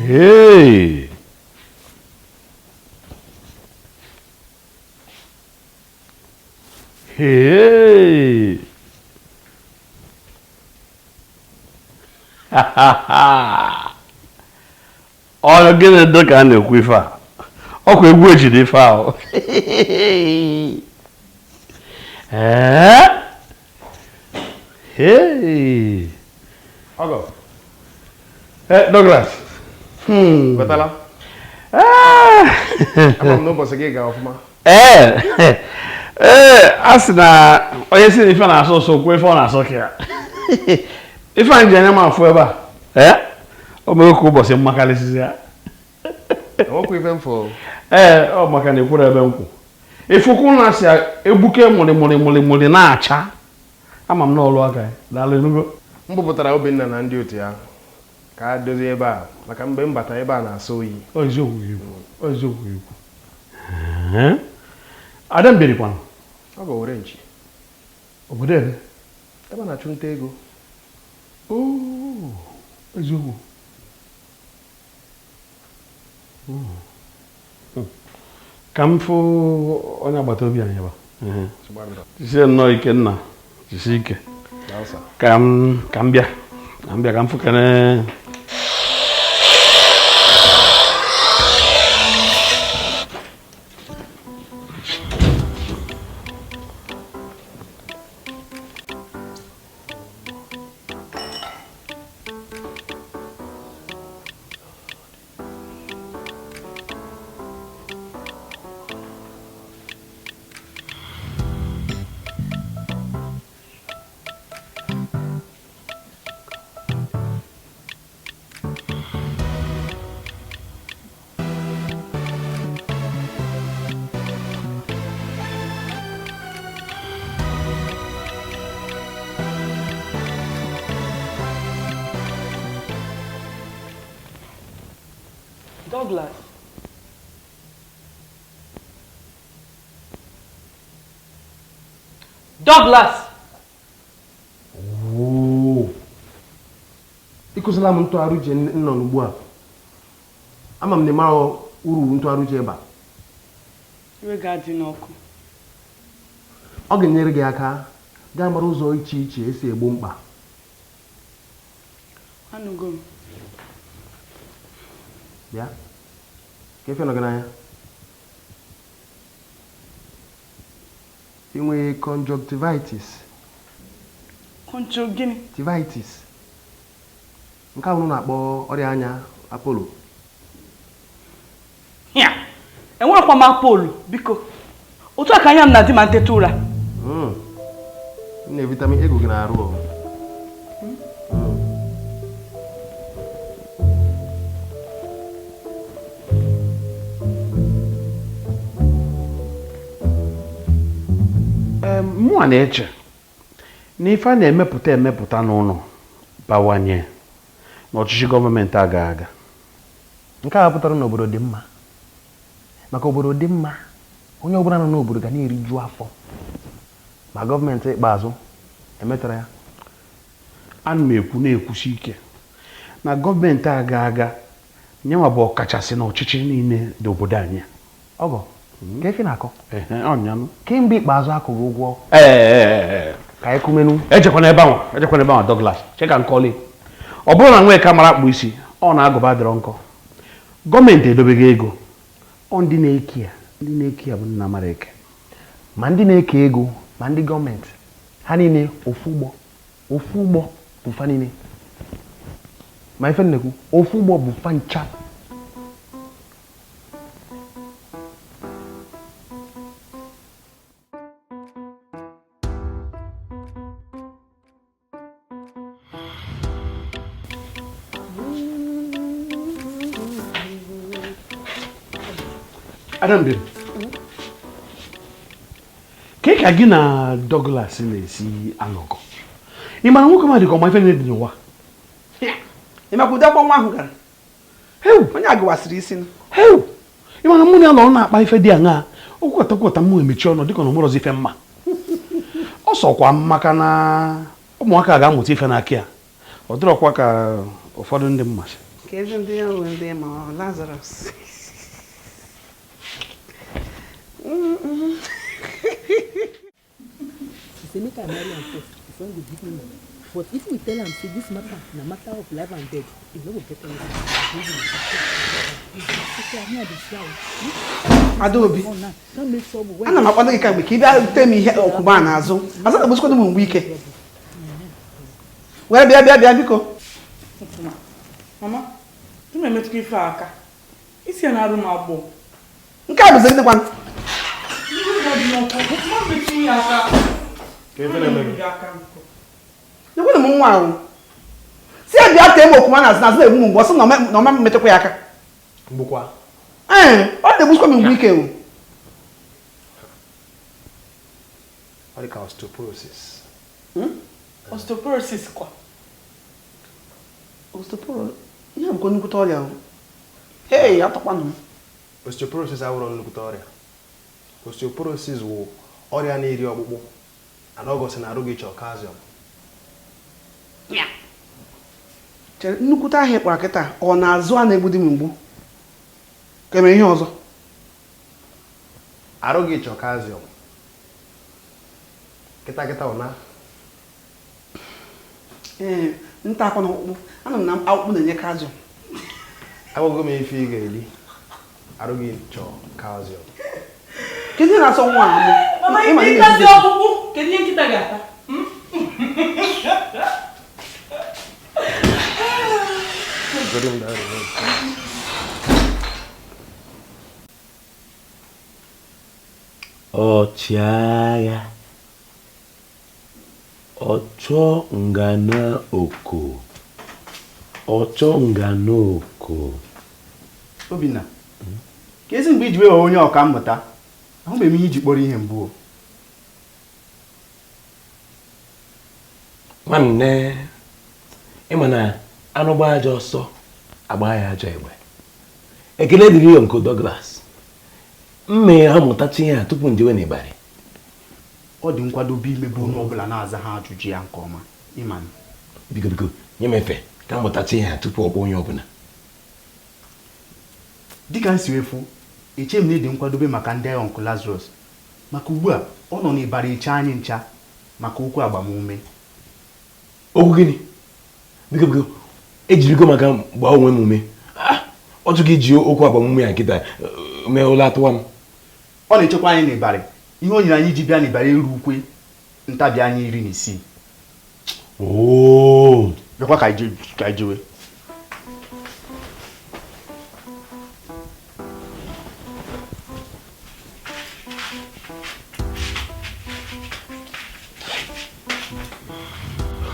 Hey! Hey! Ọ gịnị dị ka a na-ekwu ife a? Ọkwa egwu ejide ife ahụ. Ee? Hey! Ọgọ. Eh, Douglas. Batala. Ama m na ụbọchị gị gara ọfụma. Ee, ee, a sị na onye si na ife na-asọ ụsọ kwuo ife ọ na-asọ ka ya. Ife a ji anya m afụ ebe a. Ee, o mere ka ụbọchị mmakarịsịsị ya. Enwekwa ife m fụ. Ee, ọ maka na ekwuru ebe nkwụ. Ifukwu na si egbuke mụrị mụrị mụrị mụrị na-acha. Ama m n'ọlụ aka ya. Daalụ enugo. M bupụtara Obinna na ndị otu ya ka a dozie ebe a maka mgbe m bata ebe a na-asọ oyi. Ọ eziokwu gị ikwu. Ọ eziokwu gị ikwu. Ee? Ada mbirikwanụ. Ọ ga were nchi. Obodo ebe? Ebe a na-achụ nta ego. Oo, eziokwu. Ka m fụ onye agbata obi anyị ebe a. Jisie nnọọ ike nna, jisie ike. Ka m bịa, ka m bịa ka m fụkene. Douglas. Douglas. Ịkụzila m ntụgharị uche nọ n'ugbu a. Ama m na ị mara uru ntụgharị uche ba. Iwe ga-adị n'ọkụ. Ọ ga-enyere gị aka gaa mara ụzọ iche iche esi egbo mkpa. Anụgo m. Bịa. Ka efe nọ gị n'anya. Ị nwere conjunctivitis. Conjo gịnị? Tivitis. Nke ahụ na-akpọ ọrịa anya Apollo. Ya. Enwerekwa m Apollo, biko. Otu a ka anya m na-adị ma nteta ụra. Nne vitamin A gị na-arụ ọrụ. Mụnwa na-eche na ife a na-emepụta emepụta n'ụlọ bawanye n'ọchịchị gọọmenti aga aga. Nke a pụtara na obodo dị mma. Maka obodo dị mma, onye ọbụla nọ n'obodo ga na-eriju afọ. Ma gọọmenti ikpeazụ emetara ya. Ana m ekwu na-ekwusi ike na gọọmenti aga aga nyenwa bụ ọkachasị n'ọchịchị niile dị obodo anyị. Ọgọ, ka efe na-akọ. Ọnyanụ. Kemgbe ikpeazụ akwụghị ụgwọ. Ee. Ka anyị kụmenu. Ejekwana ebe ahụ, ejekwana ebe ahụ Douglas, cheka nkọli. Ọ bụrụ na nwee ka mara akpụ isi, ọ na-agụba dịrọ nkọ. Gọọmenti edobeghị ego. Ọ ndị na-eke ya, ndị na-eke ya bụ nna mara eke. Ma ndị na-eke ego, ma ndị gọọmenti, ha niile ofu ụgbọ bụ fa niile. Ma ife nnekwu, ofu ụgbọ bụ fa ncha. Adambiri, ka ka gị na Douglas na-esi anọkọ? Ị mara nwoke mmadụ ka ọma ife niile dị n'ụwa? Ị makwa ụdị akwụkwọ nwa ahụ gara? Onye a gụwasịrị isi. Heu! Ị mara mụ na ya nọrọ na-akpa ife dị aṅaa? Okwukọta mụ emechi ọnụ dịka na ọmụrọzi ife mma. Ọ sọkwa m maka na ụmụaka ga-amụta ife n'aka ya. Ọ dịrọkwa ka ụfọdụ ndị mmasị. Ka ezi ndị ya bụ ndị ma ọ Lazarus. She say make I marry am first before he go give me money. But if we tell am say this matter na matter of life and death, he no go get anything. Adaobi, ana m akwado gị kamgbe ka ị bịa tee m ihe ọkwụba a n'azụ. Azụ na-egbusikwana m mgbe ike. Were bịa bịa bịa biko. Mama, tu m emetụkwa ife a aka. Isi ya na-arụ m agbọ. Nke a bụzi gịnịkwanụ? Ekwere m nwa ahụ. Si ya bịa tee m okwuma n'azụ n'azụ na-egbu m mgbe ọ sị na ọma m metụkwa ya aka. Mgbukwa. Ee, ọ na-egbusikwa m mgbe ike o. Ọ dị ka osteoporosis. Osteoporosis kwa. Osteoporosis, ihe a bụkwa nnukwute ọrịa o. Hei, atọkwanụ m. Osteoporosis awụrọ nnukwute ọrịa. Osteoporosis wụ ọrịa na-eri ọkpụkpụ ana ọgọsị na arụ gị chọọ calcium. Chere, nnukwute ahịa kpara kịta ọ na-azụ a na-egbu di m mgbu ka emere ihe ọzọ. Arụ gị chọọ calcium. Kịta kịta ọ na Ee, nta akwa na ọkpụkpụ anụ m na akpụkpụ na-enye calcium. Agwago m ife ị ga-eri. Arụ gị chọọ calcium. Kedu ihe na-asọ nwa a Mama, Ịma na ị ịtazi na-ezuzu. ọkpụkpụ, kedu ihe nkịta ga-ata? Goro m dara onwe m. Ọchịagha ọchọ ngana oko ọchọ ngana oko. Obinna, ka ezi mgbe iji wee ghọọ onye ọka mmụta, ahụbeghị m ihe iji kpọrọ ihe mbụ o. Nwanne, ịma na anụ gbaa ajọ ọsọ agba ya ajọ egbe. Ekele dịrị ya nke Douglas. M mere ha mụtachi ihe a tupu njewe n'Ịbarị. Ọ dị nkwadobe imebe onye ọbụla na-aza ha ajụjụ ya nke ọma, ịma na. Biko biko, nye m efe ka m mụtachi ihe a tupu ọ kpọọ onye ọbụla. Dịka m si wee fụ, eche m na ịdị nkwadobe maka ndị agha Uncle Lazarus, maka ugbu a ọ nọ n'Ịbarị eche anyị ncha maka okwu agbamume. Okwu gịnị? Biko biko, ejirigo maka gbaa onwe m ume. Ọ chọghị iji okwu agbamume ya nkịta mee ụlọ atụwa m. Ọ na-echekwa anyị n'Ịbarị. Ihe o nyere anyị iji bịa n'Ịbarị eru ukwe ntabi anya 16. Oo. Bịakwa ka anyị jewe.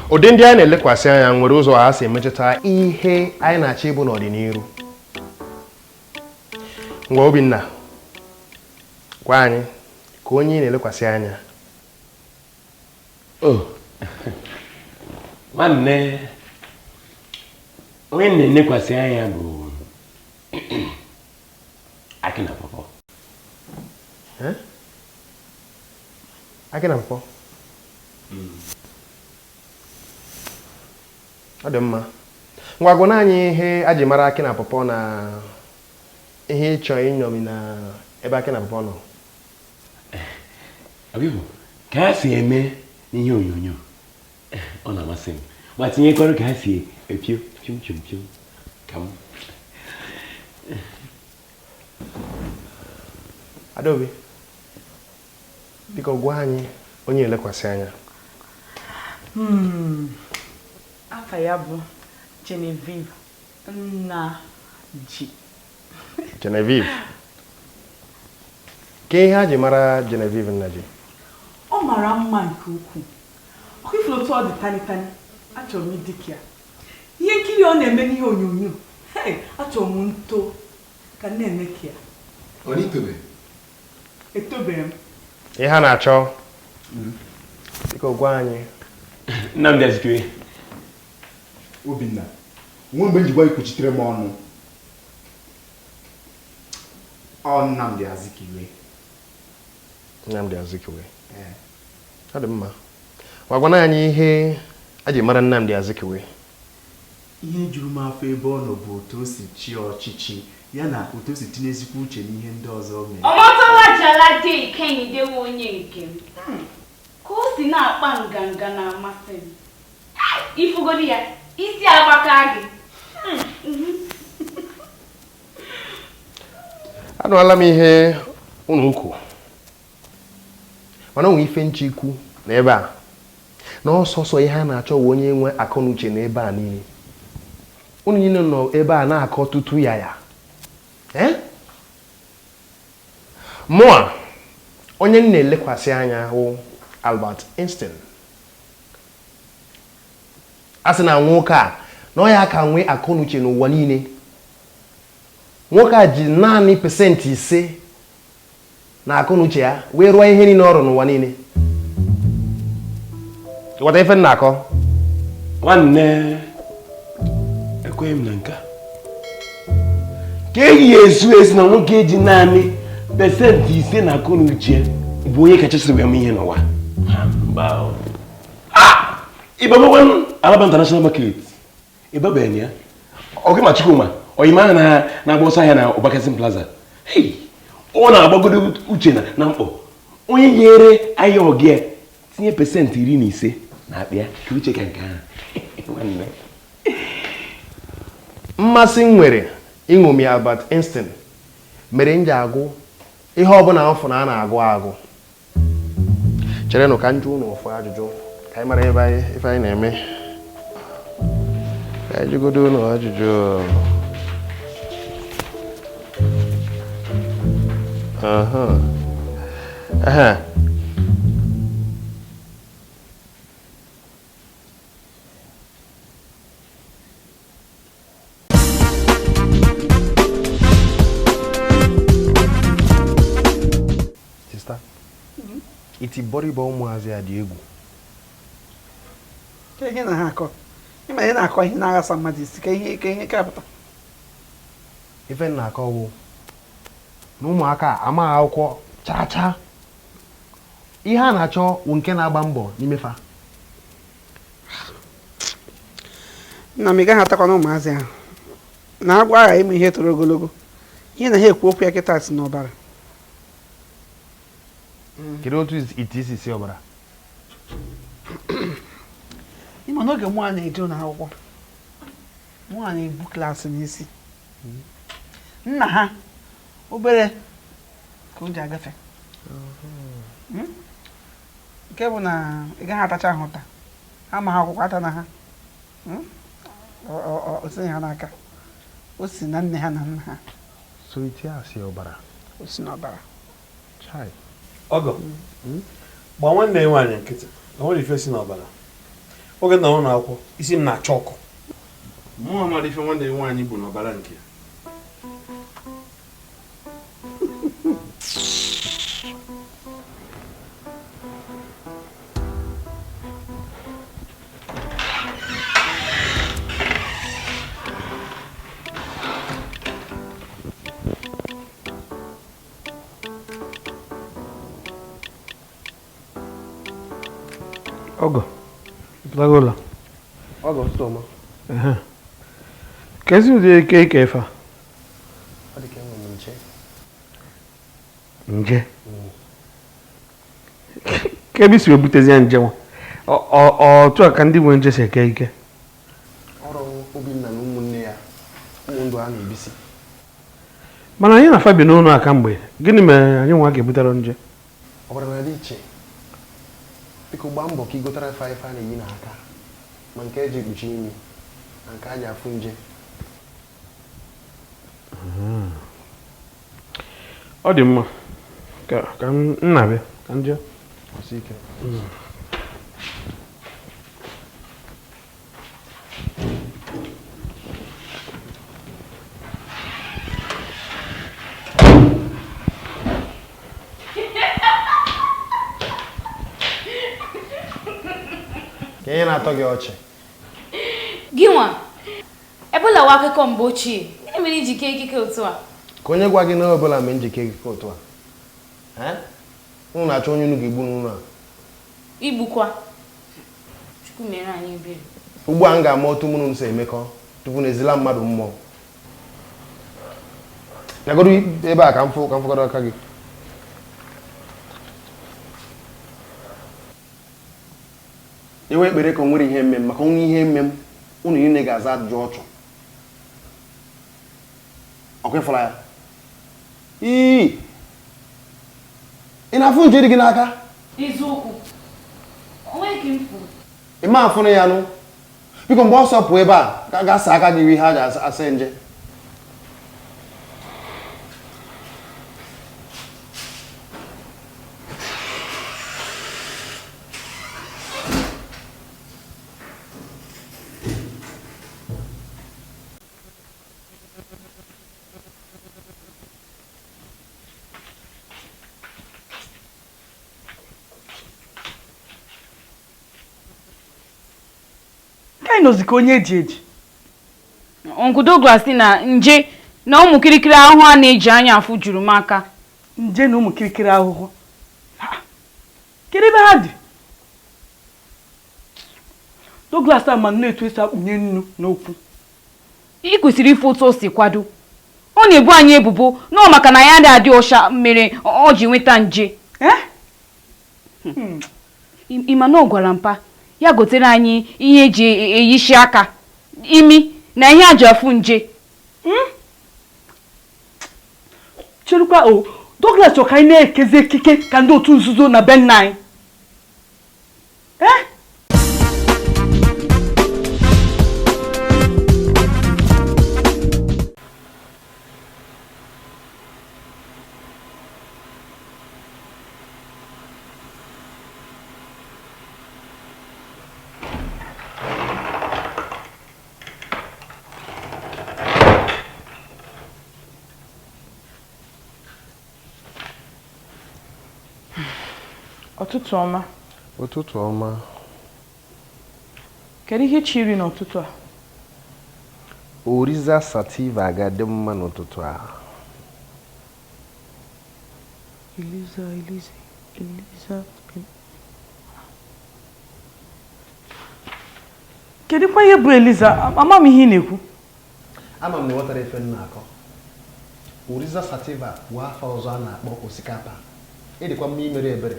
Ụdị ndị anyị na-elekwasị anya nwere ụzọ ha si emetụta ihe anyị na-achọ ịbụ n'ọdịnihu. Ngwa Obinna, gwa anyị ka onye ị na-elekwasị anya. O, nwanne, onye na-elekwasị anya bụ Akị na Pọpọ. Akị na Pọpọ? Ọ dị mma. Ngwa gwa anyị ihe a ji mara Akị na Pọpọ na ihe ịchọ iṅomi na ebe Akị na Pọpọ nọ. Ọbịbụ, ka ha si eme n'ihe onyonyo ọ na-amasị m, ma tinyekwara ka ha si epio piom piom piom ka m. Adaobi, biko gwa anyị onye elekwasị anya. Afa ya bụ Genevieve Nnaji. Genevieve. Ka ihe a ji mara Genevieve Nnaji? Ọ mara mma nke ukwuu. Ọ ifuru otu ọ dị tani tani, achọrọ m ịdị ka ya. Ihe nkiri ọ na-eme n'ihe onyonyo, hei, achọrọ m nto ka m na-eme ka ya. Ọ n'itobe? Etobere m. Ihe a na-achọ, biko gwa anyị. Nnamdi Azikiwe. Obinna, nwe mgbe njikwa ikwuchitere m ọnụ. Ọ Nnamdi Azikiwe. Nnamdi Azikiwe. Ọ dị mma. Gwa gwana anyị ihe a ji mara Nnamdi Azikiwe. Ihe juru m afọ ebe ọ nọ bụ otu o si chịa ọchịchị ya na otu o si tinyezikwa uche n'ihe ndị ọzọ o mere. Ọmọtọ́lá Jalade Kẹ́hìndé wụ onye nke m. Ka o si na-akpa nganga na-amasị m. Ifugodi ya, isi agbaka gị. Anụala m ihe unu ukwu, mana o nwere ife nche ikwu n'ebe a na ọsọsọ ihe a na-achọ wụ onye nwe akọ na uche n'ebe a niile. Unu niile nọ ebe a na-akọ tutu ya ya. Mụa onye m na-elekwasị anya hụ Albert Einstein. A sị na nwoke a na ọ ya ka nwee akọ na uche n'ụwa niile. Nwoke a ji naanị 5% na akọ na uche ya wee rụọ ihe niile ọ rụrụ n'ụwa niile. Ịghọta ife m na-akọ? Nwanne, ekweghị m na nke a. Ka eyi ezu ezi na nwoke ji naanị 5% na akọ na uche bụ onye kachasị wee mee ihe n'ụwa. Ịbabakwa Alaba International Market, ịbabeghị ya. Ọ gị ma Chukwuma, oyima ahụ na-agba ọsọ ahịa na Obakasin Plaza. Ọ na-agbagodo uche na mkpọ. Onye nyere ahịa ọgị ya tinye 15% na akpa ya ka uche ka nke ahụ. Nwanne. Mmasị m nwere ịṅomi Albert Einstein mere m ji agụ ihe ọbụla m fụrụ a na-agụ agụ. Cherenụ ka m jụọ unu ofu ajụjụ ka anyị mara ebe ife anyị na-eme. Ka anyị jụgodo unu ajụjụ. Aha. Sista, itibọrịbọ ụmụazị a dị egwu. Ka ihe na ha akọ. Ịma ihe na-akọ ihe na-aghasa mmadụ isi ka ihe ka ihe ka pụta. Ife na-akọ wụ na ụmụaka amaghị akwụkwọ chaa chaa. Ihe a na-achọ wụ nke na-agba mbọ n'ime fa. Nna m, ị gaghị atakwa na ụmụazị ahụ. Na agwa agha ịmụ ihe toro ogologo. Ihe na ha ekwu okwu ya kịta si n'ọbara. Kedu otu ite isi si ọbara? Ịma n'oge mụ na-eje ụlọ akwụkwọ, mụ na-ebu klaasị n'isi. Nna ha obere ka o ji agafe. Nke bụ na ị gaghị atacha ha ụta. Ha ma ha akwụkwọ ata na ha. O si ha n'aka. O si na nne ha na nna ha. So ite a si ọbara? O si n'ọbara. Chai. Ọgọ, gba nwanne ya nwaanyị nkịtị, o nwere ife si n'ọbara. Oge nọ n'ụlọ akwụkwọ, isi m na-acha ọkụ. Mụ amara ife nwanne ya nwaanyị bụ n'ọbara nke ya. Ọgọ, ịpụtago ụlọ? Ọgọ, ụtụtụ ọma. Ka ezi ụdị eke ike ife a? Ọ dị ka enwe m nje. Nje? Ka ebe isi ebutezi ya nje nwa? Otu a ka ndị nwe nje si eke ike? Ọrụ Obinna na ụmụnne ya, ụmụ ndụ a na-ebisi. Mana anyị na Fabi n'ụlọ a kamgbe, gịnị mere anyị nwa ga-ebutere nje? Ọbara na-adị iche. Biko gbaa mbọ ka ị gotara ife a na-eyi n'aka, ma nke eji ekpuchi imi na nke a ji afụ nje. Ọ dị mma. Ka m na-abịa, ka m jee. Kwụsị ike. Ka ihe na-atọ gị ọchị. Gị nwa, Ebola wa akụkọ mgbe ochie, gịnị mere iji kee ikike otu a? Ka onye gwa gị na Ebola mee njike ikike otu a. Unu na-achọ onye unu ga-egbu n'ụlọ a. Igbukwa. Chukwu mere anyị ebere. Ugbu a m ga-ama otu mụ na unu si emekọ. Tupu na ezila mmadụ mmụọ. Bịagodu ebe a ka m fụgodu aka gị. Enwe ekpere ka o nwere ihe mmem maka onwe ihe mmem unu niile ga-aza ajụjụ ọchụ. Ọkwa ịfụla ya? Ii! Ị na-afụ nje dị gị n'aka? Eziokwu. Onwe ka m fụrụ. Ị ma afụnụ ya nụ? Biko mgbe ọsọ pụọ ebe a ga asa aka gị ihe a ga-asa nje. Nọzi ka onye eji eji. Uncle Douglas na nje na ụmụ kirikiri ahụhụ a na-eji anya afụ juru m aka. Nje na ụmụ kirikiri ahụhụ. Kedu ebe ha dị? Douglas ama nnọọ etu esi akpụnye nnu n'okwu. Ị kwesịrị ife otu o si kwado. Ọ na-ebu anyị ebubo na ọ maka na ya adị ọcha mere ọ ji nweta nje. Ị ma na ọ gwara mpa ya gotere anyị ihe eji eyishi aka, imi na ihe aji afụ nje. Cherukwa o, Douglas chọrọ ka anyị na-ekezi ekike ka ndị otu nzuzo na be nna anyị. Ụtụtụ ọma. Ụtụtụ ọma. Kedu ihe chi iri n'ụtụtụ a? Oriza sativa ga-adị mma n'ụtụtụ a. Eliza, Eliza, Eliza. Kedu kwa ihe bụ Eliza? Ama m ihe ị na-ekwu. Ama m na ịghọtara ife m na-akọ. Oriza sativa bụ afọ ọzọ a na-akpọ osikapa. Ịdịkwa mma imere ebere.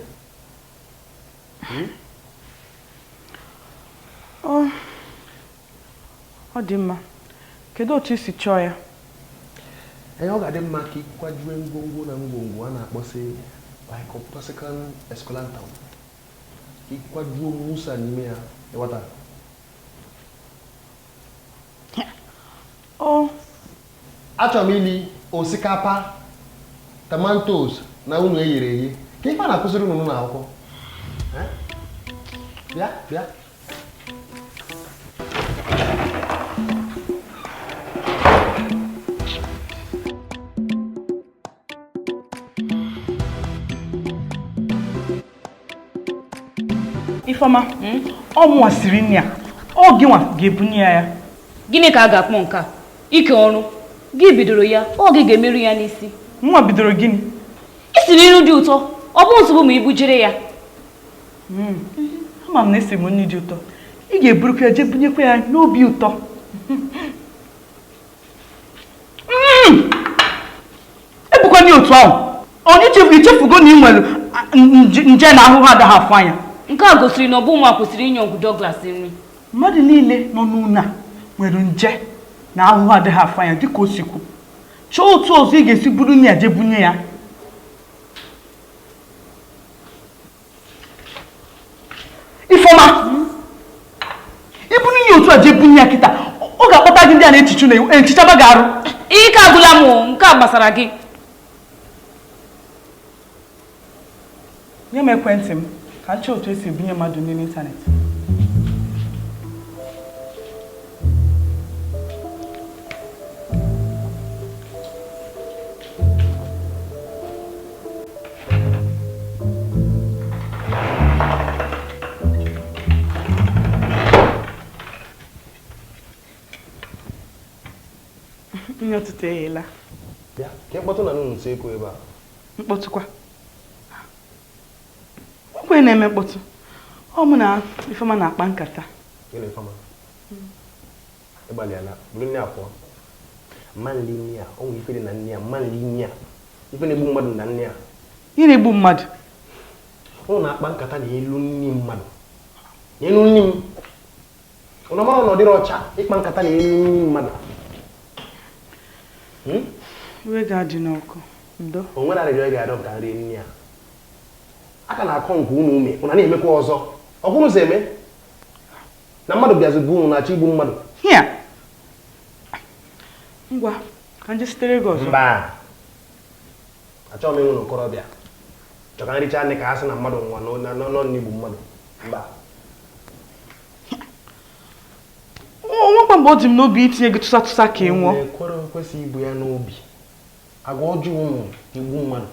Ọ dị mma. Kedu otu i si chọọ ya? Ee, ọ ga-adị mma ka ịkwajue ngwongwo na ngwongwo a na-akpọsị Lycopersicon esculentum. Ka ịkwajuo musa n'ime ya, ịghọta? Achọrọ m ili osikapa, tomatoes na unu eghere eghe. Ka ife a na-akụziri unu n'ụlọ akwụkwọ. Bịa, bịa. Ifeọma, ọ mụnwa siri nri a, ọ gịnwa ga-ebunye ya ya. Gịnị ka a ga-akpọ nke a? Ike ọrụ. Gị bidoro ya, ọ gị ga-emerụ ya n'isi. Nwa bidoro gịnị? I siri nri dị ụtọ, ọ bụ nsogbu ma i bujere ya. Ama m na esi m nri dị ụtọ. Ị ga-eburukwa ya jee bunyekwa ya n'obi ụtọ. Ebukwana ya otu ahụ. Onye ichefugo na ị nwere nje na ahụhụ agaghị afụ anya. Nke a gosiri na ọ bụ ụmụ a kwesịrị inye Uncle Douglas nri. Mmadụ niile nọ n'ụlọ a nwere nje na ahụhụ adịghị afụ anya dịka o si kwu. Chọọ otu ọzọ ị ga-esi buru nri a jee bunye ya. Ifeọma, iburu ya otu a jee bunye ya kịta, ọ ga-akpọta gị ndị a na-echichu na echichaba gị arụ. Ike agwụla m, nke a gbasara gị. Nye m ekwentị m ka m chọọ otu esi ebunye mmadụ nri n'ịntanetị. Nri ụtụtụ eghela. Bịa, ka mkpọtụ na nụ nso ebe a. Mkpọtụkwa. Nkwe na-eme mkpọtụ. Ọ mụ na Ifeọma na-akpa nkata. Gịnị Ifeọma? Ịgbalịala bụrụ nne a pụọ. Mma nli nne a, o nwere ife dị na nne a, mma nli nne a. Ife na-egbu mmadụ na nne a. Ihe na-egbu mmadụ? Ụnụ na-akpa nkata na elu nni mmadụ. Na elu nni m. Ụnụ mara na ọ dịrị ọcha ịkpa nkata na elu nni mmadụ. Iwe ga-adị n'ọkụ. Ndo. O nwere arịrịọ ị ga-arịọ ka nri nni a. Aka na-akọ nke unu ume, ụnụ na-emekwa ọzọ. Ọ bụrụ ụzọ eme na mmadụ bịazi bụ unu na-achọ igbu mmadụ. Hia. Ngwa, ka nje sitere gị ọzọ. Mba. Achọghị m ịnwụ n'okorobịa. Chọ ka nricha nne ka a sị na mmadụ nwa nọ n'igbu mmadụ. Mba. Onwekwa mgbe ọ dị m n'obi itinye gị tụsa tụsa ka ị nwụọ. Ekwere ekwesị ibu ya n'obi. Agwa ọjọọ ụmụ igbu mmadụ.